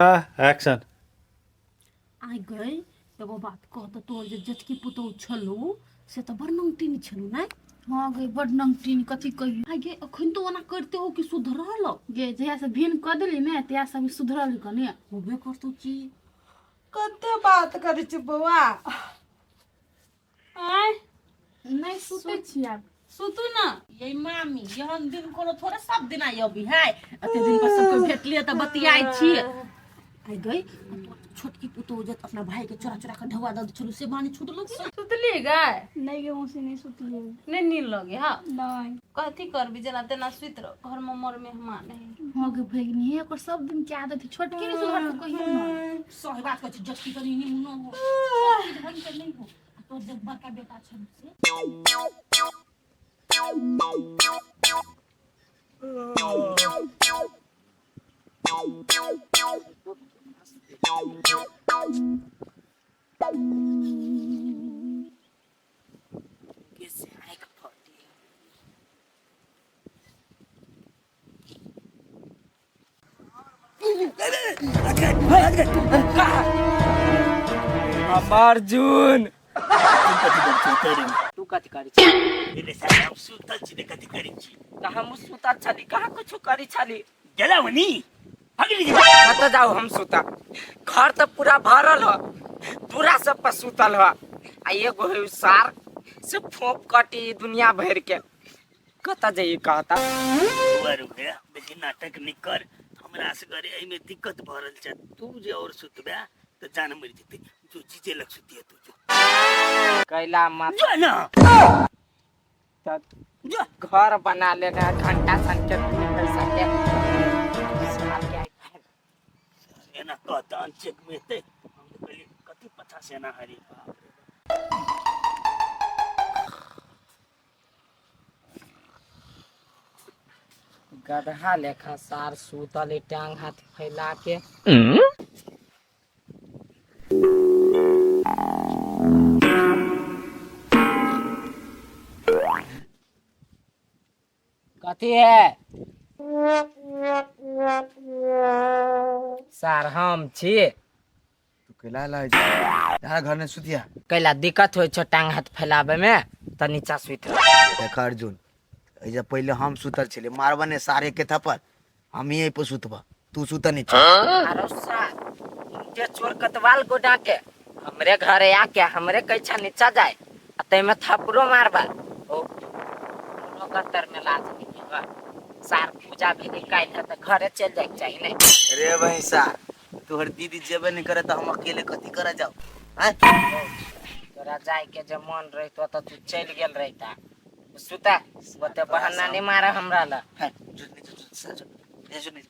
Action. आइ गई, एगो बात कह तऽ, तोहर जे जेठकी पुतोहु छलू से तऽ बड़ नंगटिनी छलू ने? हाँ गे, बड़ नंगटिनी, कथी कहियो। आइ गे, अखन तो ओना करिते हो कि सुधरल? गे, जहिया से भिन्न कऽ देली ने तहिया से अभी सुधरल कने। होबे करतौ की। कते बात करै छी बौआ? आँय? नहि सुतै छी आब। सुतू ने। ये मामी, एहन दिन कोनो थोड़े सब दिन आई अभी है। एते दिन पर सबके भेटलियै तऽ बतियाइ छी। आइ गई, छोटकी पुतोहु जे अपना भाई के चोरा चोरा के ढौआ दऽ छलू से बानी छुटलो कि ना? सुतली गाय? नहि गे मौसी, नहि सुतलियै। नहि नींद लगे? हाँ। नहि। कथी करबी, जेना तेना सुति रह, घर में मोर मेहमान है। हाँ गे भगिनी, हे ओकर सब दिन के आदत है, छोटकी नहि सुधरतौ कहियो ने। सही बात कहै छी, जेठकी कनी निमुनो हो, सब चीज ढंग के नहीं हो। आ तोर जे बड़का बेटा छल से कैसे आँखि फटी। अर्जुन, तू कथी करै छी? रे साला, हम सुतल छी ने, कथी करै छी? तऽ हमहूँ सुतल छली, कहाँ कुछो करै छली। गेला वनी भागि जेबा। कतऽ जाउ हम सुतब? घर तऽ पूरा भरल ह, पूरा सब पर सुतल ह आ एगो है सार से फोप कटी दुनिया भरि के। कतऽ जाइए कहता? बौआ रो भैया, बेसी नाटक नहि कर। हमरा असगरे एहिमे दिक्कत भऽ रहल छै। तू जे और सुतबे तऽ जान मरि जेतै। जो जीजे लग सुतिए तू, जो। कैला मत। जो ना। तऽ जो। घर बना लेना घंटा सन के दू पैसा के सार के आइ भाग। एना कहता अनचेक में एतै। हम तऽ कहलियै कथी पछा से एना। हरे बाप रे बाप। गदहा लेखा सार सुतल है, टांग हाथ फैला के। कथी है सार? हम छी। तू कैला ला जा घर में सुतिया? कैला दिक्कत होइ छौ टांग हाथ फैलाबे में तऽ नीचा सुति रह। देख अर्जुन, एजा पहिले हम सुतल छलियै। मारबा ने सारे के थप्पड़। हम ही पर सुतबा, तू सुत नहीं। आरो सार उनके चोर कतवाल गोडा के हमरे घरे आके हमरे कैछा नीचा जाए आ तैमे थप्पड़ो मारबा। ओ कोनो गत्तर में लाज नहीं है सार। पूजा भेली काल्हि तऽ घरे चलि जाइके चाही ने। रे भैंसा, तोहर दीदी जेबे नहीं करे तो हम अकेले कथी करे जाओ हैं? तोरा जाय के जे मन रहितो तऽ तू चलि गेल रहिता। सुता, ओते बहाना नहीं मारा हमरा ला। हैं, जो नीचे जो जो जो जो नीचे।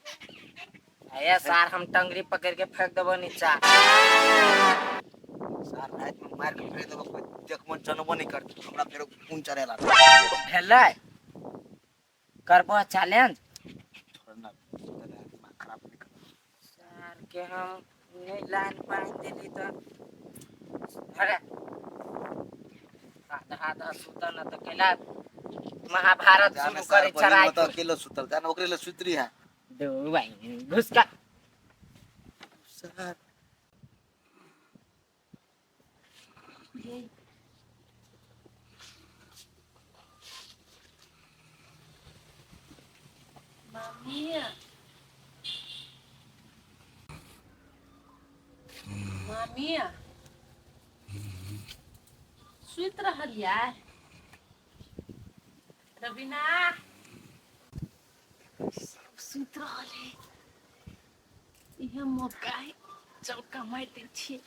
अये सार, हम टंगरी पकड़ के फेंक देबो नीचा। सार, रात में मार के फेंक देबो, कोई देखबो जनबो नहीं करत। हमरा फेर खून चढ़े लागल। भेलै, करबो चैलेंज? छोड़ ना, दिमाग खराब नहीं कर। सार के हम नहीं लाइन पाइन देली तऽ अरे आधा आधा सुतल न तऽ कैला महाभारत जाने शुरू सार करे बहिन चराइ। में तो अकेले सुतल जाने, ओकरे ले सुतरी है। दो भाई घुसका। सार मामी, मामी, सुति रहल या? रवीना, सब सुति रहल है, इहे मौका है, चौका मारि दै छियै।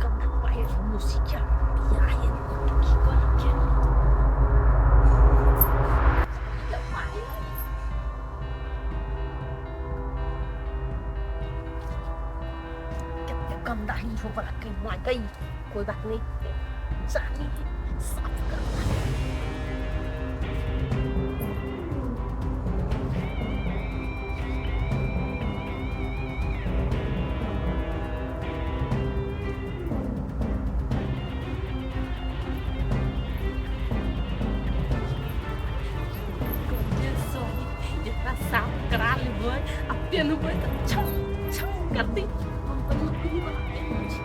गंदा पायल मौसी क्या बियाह है की करी के कते गंदा ही झोपड़ा के मार गई। कोई बात नहीं, जानी है साफ करना। पेनबै तऽ छम छम करतै। हम तऽ नौकरी वाला पेनहै छी।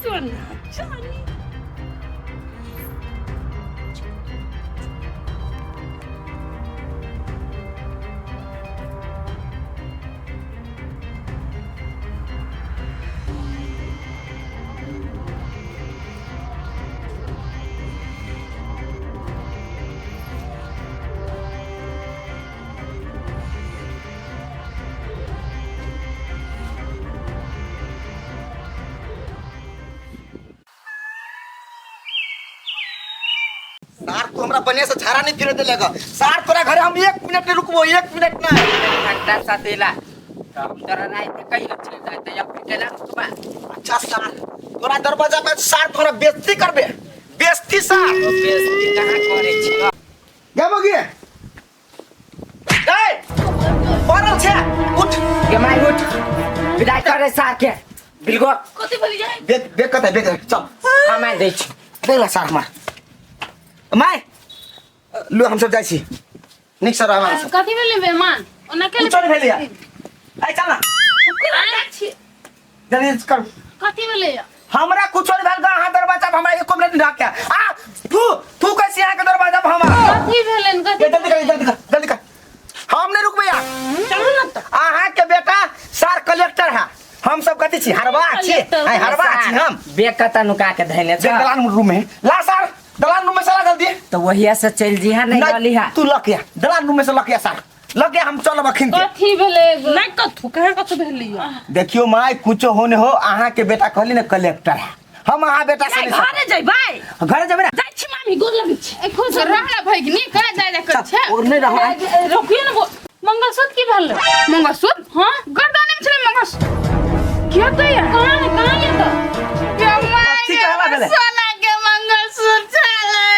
सोना चानी। सार तू हमरा बढ़िया से झाड़ा नहीं फिरे देलेगा। सार तोरा घरे हम 1 मिनट नहीं रुकबो, 1 मिनट नहीं। घंटा सतेला तो हम तोरा रात कहियो चलि जाय तऽ अब केना रुकबा? अच्छा सार तोरा दरवाजा पे सार तोरा बेइज्जती करबे, बेइज्जती सार। तो बेइज्जती कहाँ करै छी? गे मगी ए पड़ल छे, उठ। गे माय उठ, विदाई करे सार के बिलगो। कथी भेल जाय? बेग बेग कतै बेग चल। हम आनि दै छी। देख ला सार हमार my लो, हम सब जाइ छी नीक से रह हमरा सब। कथी भेलै मेहमान? ओना के कुछो नहीं भेलैया। ऐ चल ना जल्दी कर। कथी भेलै? हमरा कुछो नहीं भेल। अहाँ दरवाजा पर हमरा एको मिनट नहीं राखे। आ थू थू कैसे यहाँ के दरवाजा पर हमरा कथी भेलै? कथी? ए, जल्दी कर जल्दी कर जल्दी कर, हम नहीं रुकबै यार। चलू ना तऽ। अहाँ के बेटा सार कलेक्टर है, हम सब कथी छी? हरवा छी। कलेक्टर। आइ हरवा छी हम। बेग कतऽ नुका के धैने देख छ? दलान रूम में ला सार, दलान रूम में चला जल्दी। तऽ वहिया से चलि जइहा नहीं रहली हा। तू लक या दलान रूम में से लक या सार, लक या, हम चलब अखिन के। कथी भेलै? नहि कथू कहाँ कथू भेलियै। देखियो माय, कुछो होने हो, अहाँ के बेटा कहली ने कलेक्टर है, हम अहाँ बेटा से नहि नहीं घरे जइबै। घरे जेबै ना? जाइ छी मामी, गोर लगै छी। ए खुश रह ना भगिनी, करा जाय जाय कर छे। और नहीं रहो। रोकिए ने। मंगलसूत्र की भेलै? मंगलसूत्र? हां, गर्दन में छलै मंगलसूत्र। के त या कहाँ ने कहाँ ये तऽ? कथी कहला भेलै? सोना के मंगलसूत्र छलै,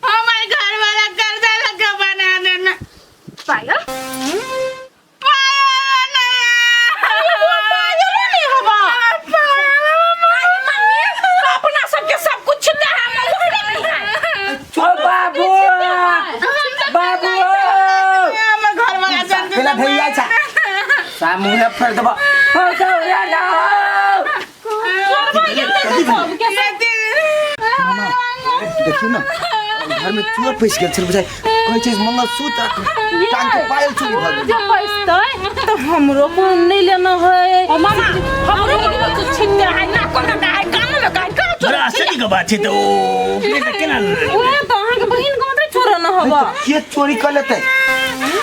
हमार घर वाला कर्जा लगा बना देना। पायल पायल पायल नहीं हवा। आई मम्मी, अपना सबके सब कुछ दे है, मंगलसूत्र नहीं है। ओ बाबू बाबू, हमर घर वाला जान। पहला भैया छा सामुहे फोड़ देबो। हो दौड़ा ना। देखियो ना, घर में चोर पैस गेल छल बुझाइ, कहै छै मंगलसूत्र आ टांग के पायल चोरी भऽ गेल। जे पैसतै तऽ हमरो मन नहीं लेना है। ओ मामा, हमरो मंगलसूत्र छिनने है ना कोनो ना है कान में कान कहाँ चोर? बड़ा आश्चर्य के बात छै तऽ ओ अपने के केना उहे तऽ अहाँके बहिन के मतलब चोर न हवा। के चोरी कर लेतै?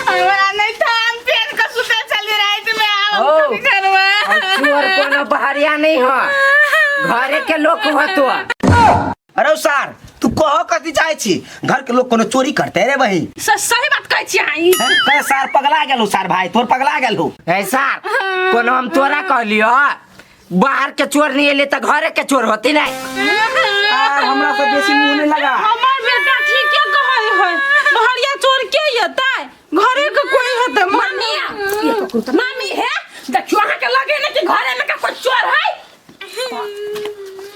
हमरा नहीं था, हम पेन के सुतल छली रात में। ओ। हम घरवा और चोर कोनो बहरिया नहीं हो, घरे के लोग हो तो। अरे सार तू कह कथी चाहे छी? घर के लोग कोनो चोरी करते रे बही? सही बात कहै छी अहाँ ई। कहे सार पगला गेल हो, सार भाई तोर पगला गेल हो। ए सार, कोनो हम तोरा कहलियो बाहर के चोर नहीं एले तऽ घरे के चोर होती नहीं? आर हमरा से बेसी मुंह नहीं लगा। हमर बेटा ठीके कहै है, बहरिया चोर के एतै? घरे के कोई हेतै। मामी मामी हे देखियो, अहाँ के लगे ने कि घरे में का कोई चोर है?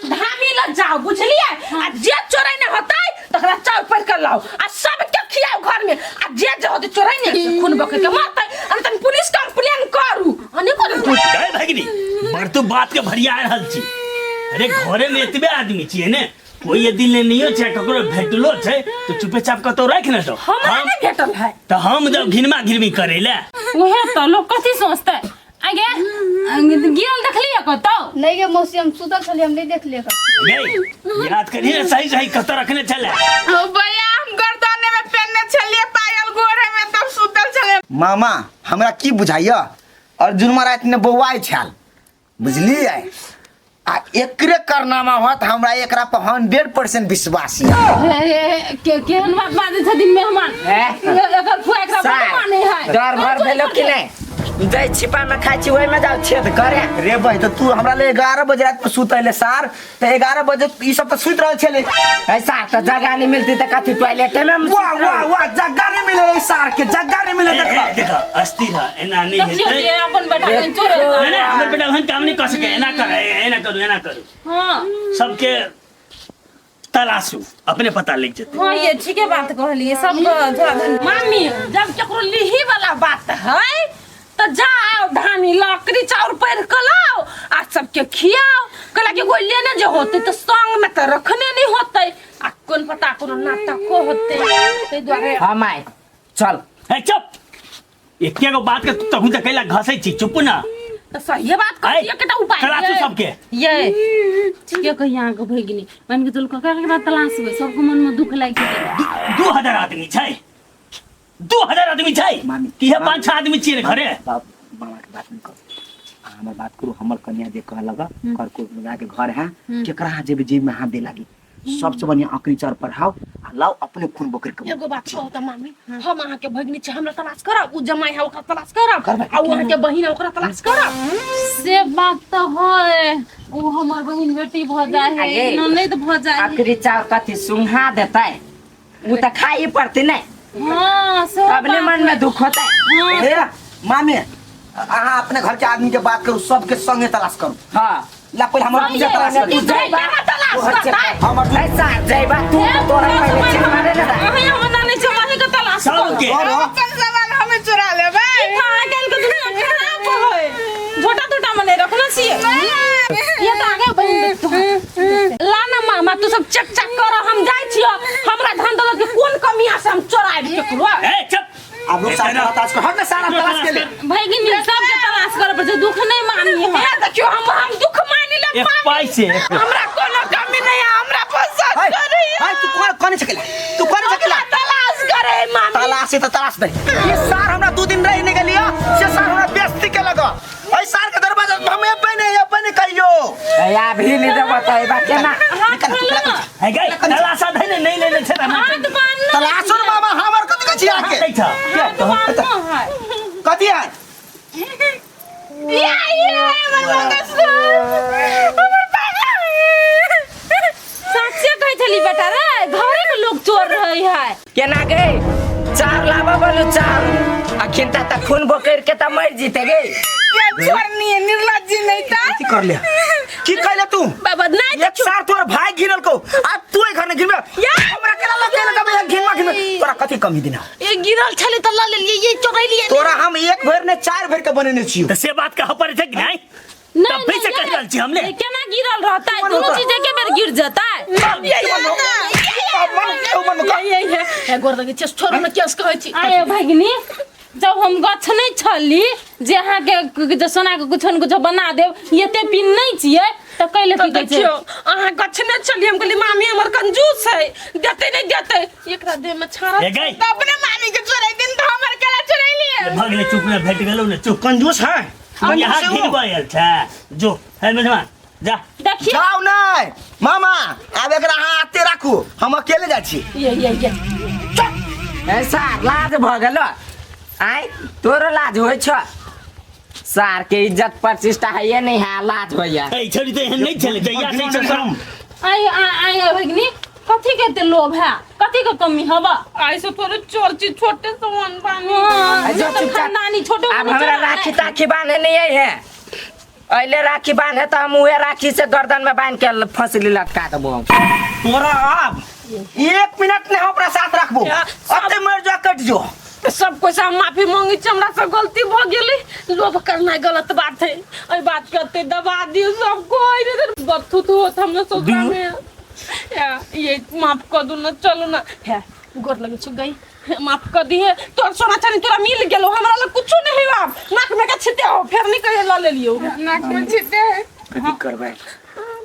धामी लग जाओ बुझलिए, आ जे चोरै ने होतै तकरा चाउर पढ़ के लाओ आ सबके खियाओ घर में, आ जे जे होतै चोरै ने से खून बके के मारतै। आ तनी पुलिस कंप्लेन करू आ नहि करू। गए भगिनी, बड़ तू बात के भरिया रहल छी। अरे घरे में एतबे आदमी छियै ने, कोई यदि लेनियो छै, ककरो भेटलो छै तो चुपेचाप कतौ राखि ने दो। हमरा हम नहि भेटल है। तऽ हम जब घिनमा घिरमी करै ले। उहे तऽ लोग कथी सोचतै? आगे गिरल देखलियै कतौ? नहीं गे मौसी, हम सुतल छलियै, हम नहीं देखलियै। नहीं याद करिए ने सही सही, कतौ रखने छलै? ओ भैया, हम गर्दने में पेनने छलियै पायल, गोरे में, तब सुतल छलियै। मामा हमरा की बुझाइया, अर्जुन राति ने बौआइ छल बुझलियै, आ एकरे कारनामा होत, हमरा एकरा पर 100% विश्वास यऽ। हे हे, के केहन बात बाजै छथिन मेहमान? हे? एकर फुआ एकरा बड़ सार मानै है। डर भर भेलो कि नहीं? जै छिपा में खाइ छी ओहि में जाओ छेद करे। रे भाई, तो तू हमरा ले 11 बजे रात में सुतैले सार, तो 11 बजे ई सब तो सुत रहल छले। ऐसा तो जगह नहीं मिलती तो कथी टॉयलेट में हम वाह सुत वाह रहू। वाह, जगह नहीं मिले रे सार के, जगह नहीं मिले। देखा देखा, अस्थिर है, एना नहीं देखियो हेतै। जे अपन बेटा के चोर नहीं नहीं, हमर बेटा ओहन काम नहीं कर सके। एना कर, एना करू, एना करू। हां, सबके तलाशू, अपने पता लग जेतै। हाँ, ये ठीके बात कहलिए। सब थोड़ा मामी, जब केकरो लिही वाला बात है तो जाओ धानी लकड़ी चाउर पैर के लाओ आ सबके खियाओ। कहला कि कोई लेने जे होते तो संग में तो रखने नहीं होते, आ कोन पता कोनो नाटक होते, ताहि दुआरे। हाँ माय, चल। ए चुप, एके गो बात के तू तखन तक कैला घसै छी? चुप ना। तो सही बात कहलिए, एकटा उपाय तलाशू ये। सबके। ये ठीके कहिए अहाँके भगिनी, मान के चलू ककरा ककरा तलाशबै, सबके मन में दुख लागि जेतै। 2000 आदमी छै, 2000 आदमी छै। मामी, इहे मामी। 5-6 आदमी छियै ने घरे। बाप मामा के बात नहीं करू, अहाँ हमर बात करू। हमर कन्या जे कहलक कर को के घर है, केकरा हाथ जेबे, जेब में हाथ दे लागी। सबसे बढ़िया अकरी चार पढ़ाओ आ लाओ, अपने खून बोकर के। एगो बात कहू त मामी, हम अहाँके भगिनी छी, हमरा तलाश करब, उ जमाई है ओकरा तलाश करब, करबै। आ उ अहाँके बहिन है ओकरा तलाश करब। से बात तऽ है, ओ हमर बहिन बेटी भऽ जाइ है, आगे। ननैद भऽ जाइ है। अकरी चाउर कथी सुंघा देतै? उ तऽ खाइ पड़तै ने। हाँ, से तब ने मन में दुख होतै। ए मामी, अहाँ अपने घर के आदमी के बात करू, सबके संगे तलाश करू। हाँ। ला पहिले हमर पूजा तलाश करू। तू जइबा, तलाश करतै। हमर ऐसा जइबा तू, तोरा पहिले चिन्ह ने दा। अहाँ हमर नानी छै, अहीं के तलाश करब। सबके। अपन सामान हमें चुरा लेबै। आइ काल्हि के दुनिया खराब है, झोटा तोटा में नहीं रखने छियै। ये तऽ आगे बहिन बेटी। ला ना मामा, तू सब चेक चेक कर, हम जाइ छियो। हमरा धन दौलत के कोन कमी है से हम चोराबि केकरो? ए चुप। आब लोग सारा तलाश कर, हट ना, सारा तलाश के ले। भगिनी, सबके तलाश करे पर छै, दुख नहीं मानी है। हे देखियो, हम दुख मानि ले। एक पाइ से हमरा कोनो कमी नहीं है, हमरा पसंद हाय करे। हाय, तू कौन कौन छकेला? तू कौन छकेला? तलाश करे मामी। तलाश से तो तलाश दे। ये सार हमरा 2 दिन रह नहीं गेलियो से सार हमरा बेइज्जती के लगा। ऐ सार के दरवाजा हम एबे नहीं, एबे नहीं कहियो। ए अभी नहीं देबो तऽ एबा केना? निकल तू, निकल। हे गई तलाशा धै ने, नहीं लेने छै हाथ बान्ह। तलाशो ने मामा, हमर कथी कहै छी अहाँके? दै छ। हाथ बान्ह है। कथी है? ये ये हमर मंगलसूत्र, हमर पैसा। साचे कहै छली बेटा रे, घरे के लोग चोर रहे है। केना गे चार लाबा बोलू चार, अखिन त खून बोकैर के त मरि जीते गे। ये चोरनी है, निर्लज्जी नहीं था। की कर ले, की कहले तू? बाबा नहीं। एक सार तोर भाई घिनल को, आ तू ए घर में घिनबे? हमरा केना लगे लगे घिनमा घिनमा? तोरा कथी कमी दिना? ये गिरल छले त ल लेलिए, ये चोरैलिए। तोरा हम एक भर ने 4 भर के बनेने छियो। तऽ से बात कहऽ पड़ै छै कि नहीं? नहीं। तब से कहि रहल छी हमने। ये केना गिरल रहतै? मन दुनू होता। चीज एके बेर गिर जेतै। मन मन। ये ये हे, गोर लगे छै, छोड़ू ने, केस कहै छी। आये भगिनी, जब हम गछ नहीं छली जे अहाँके जे सोना के कुछो न कुछो बना देब, एते पिन नहीं छियै तऽ कैले तो की कहै छै? देखियो, अहाँ गछने छलियै, हम कहलियै मामी हमर कंजूस है, देतै नहीं देतै, एकरा देह में छाड़ा। हे गई तऽ अपने मामी के चोराइ दिन तऽ हमर केला चोरैलियै? भगले, चुप ने, भेट गेलौ ने, चुप। कंजूस है। यहाँ घिनबो आयल छै, जो है मेजबान, जा। देखियौ। जाओ नहीं मामा, आब एकरा अहाँ आते राखू, हम अकेले जाइ छी। ये ये ये। ऐसा लाज भऽ गेलो आय, तोरो लाज होइ छ? सार के इज्जत प्रतिष्ठा है नहीं है, लाज होइया। ए छड़ी तऽ एहन नहि छलै जहिया से ई सब काम। आय आय आय भगिनी, कथी के एते लोभ है, कथी के कमी हवा? आई से थोड़े चोर छी, छोटे सामान बानी। हाँ, जो तो चुपचाप- खानदानी छोटो आब हमरा राखी ताखी बान्हे नहीं है। अइले राखी बान्हे तऽ हम उहे राखी से गर्दन में बान्हि के फसली लटका देबो हम। तोरा आब 1 मिनट नहीं हम अपना साथ रखबो, अते मर जा, कट जो। तो सब कोई से हम माफी मांगे छी, हमरा से गलती भ गेलै, लोभ करना गलत बात है, एहि बात के अते दबा दियौ सब कोई, नहीं बथुत होत हमरा ससुरा में। या, ये माफ कर दू ना, चलू ना, है गोर लगे छु गई, माफ कर दिहे। तोर सोना चांदी तोरा मिल गेलो, हमरा लग कुछो नहीं है। आब नाक में के छिते हो, फेर नहीं कहे ल लेलियो। नाक में छिते है। कथी करबै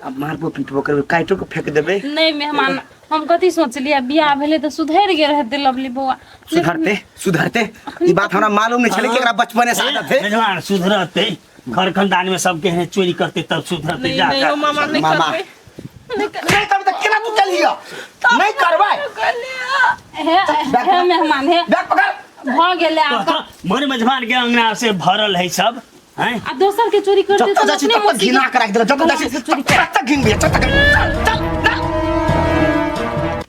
अब? मारबो पीटबो करबै, काटो के फेंक देबै? नहीं मेहमान, हम कथी सोचलियै, बियाह भेलै तऽ सुधरि गेल हेतै लवली बौआ। सुधरते सुधरते, ई बात हमरा मालूम नहीं छलै कि एकरा बचपने से आदत है। मेजबान, सुधरते, घर खानदान में सबके हैं चोरी करते तब सुधरते। नहीं जा नहीं जा। ओ मामा, नहीं मामा। करबै। नहीं तब तक केना तू चलियो? नहीं करबै। हे हे मेहमान, हे। बैग पकड़। भऽ गेलै आब। तो मोर मझमान के अंगना से भरल है सब हैं। आ दोसर के चोरी करते जब तक जाइ छी तब तक घिना के राखि देलक, जब तक जाइ छी तब तक घिन गया, तब तक चल चल चल।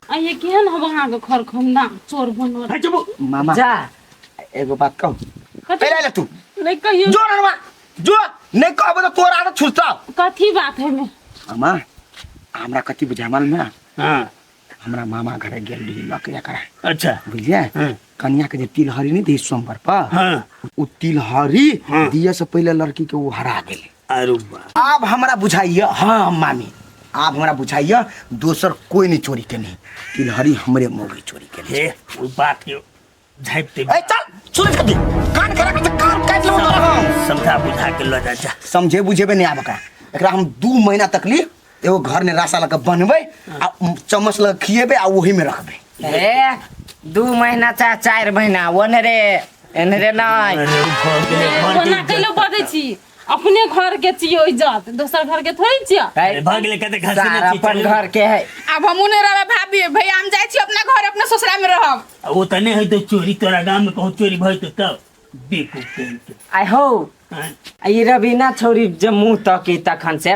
आ ये केहन हम अहाँके खर खंदा चोर बनल। है चुप। मामा जा। एगो बात कहू? कथी? पहिले आइले तू। नहीं कहियो। जो नरमा जो, नहीं कहबो तो तोरा आदत छुटतौ। कथी बात है में? मामा हमरा कथी बुझाय मालूम है? हाँ। हमरा मामा घरे गेल रही लऽ के एकरा। अच्छा। बुझलियै? हाँ। कन्या के जे तिलहरी नहीं दी सोमवार पर, हाँ। उ तिलहरी हाँ। दिए से पहले लड़की के वो हरा गेलै। अरे बा। आब हमरा बुझाइया, हाँ मामी आब हमरा बुझाइया दोसर कोई नहीं चोरी केने, तिलहरी हमरे मौगी चोरी केने। हे ओ बात के झापते। ए चल सुन कभी कान खड़ा कर, कान काट लेबो तोरा हम। समझा बुझा के ल जा जा। समझे बुझेबे नहीं आब एकरा, एकरा हम 2 महीना तक ली एगो घर ने रासा लग के बनबै आ चम्मच लग खिएबै आ ओही में रखबै। ए 2 महीना चाहे 4 महीना ओने रे एने रे नहीं। अरे भऽ गेलै, घर के ओना इज्जत। कैलो बजै छी? अपने घर के छियै इज्जत, दोसर घर के थोड़ी छियै। अरे भऽ गेलै, कते घसने सारा छी, अपन चलू। घर के है। आब हमहूँ नहीं रहबै भाभी भैया, हम जाइ छी अपना घर, अपना ससुरा में रहब। आ ओ तऽ नहि हेतौ चोरी, तोरा गाम में कहूँ चोरी भऽ जेतौ तब बेकूफ कहीं के। आइ हो हाँ? आ ई रवीना छौरी जे मुँह तकी तखन से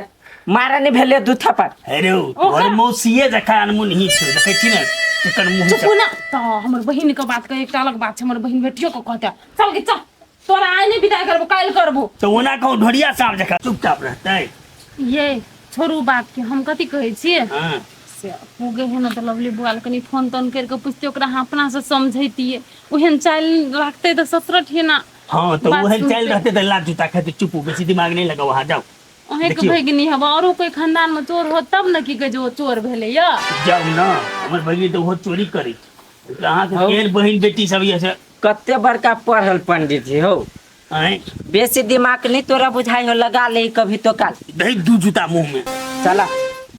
मारा नहीं भेलै 2 थप्पड़। अरे ओ तोहर मौसिए जकाँ अनमुन ही छौ, देखै छी ने एकर मुँह चुप ना तऽ हमर बहिन के बात के एकटा अलग बात छै, हमर बहिन बेटियो के कहते चल के चल, तोरा आइ नहि विदाई करबो काल्हि करबो। तऽ ओना कहूँ ढोरिया साहब जकाँ चुपचाप रहतै। ये छोड़ू बात के, हम कथी कहै छियै? हाँ। से पूगे है ना तऽ लवली बुआ कनी फोन तोन करके पूछते, ओकरा अहाँ अपना से समझैतियै, ओहन चालि रखतै तऽ ससरट है ना। हाँ तो बात ओहन सुनते। चालि रहतै तऽ लात जूता खेतै। चुप, बेसी दिमाग नहीं लगाओ, वहाँ जाओ। अहें के देखियौ। भगिनी हब, औरो कोई खानदान में चोर हो तब न की कहै छै ओ चोर भेलै या। जाउ ना, हमर भगिनी तऽ ओहो चोरी करै छै। तऽ अहाँके हौ। केहन बहिन बेटी सब यऽ से? कते बड़का पढ़ल पंडित जी हो। आँय? बेसी दिमाग नहीं तोरा बुझाई हो, लगा ले कभी तो काल। दही 2 जूता मुँह में। चला।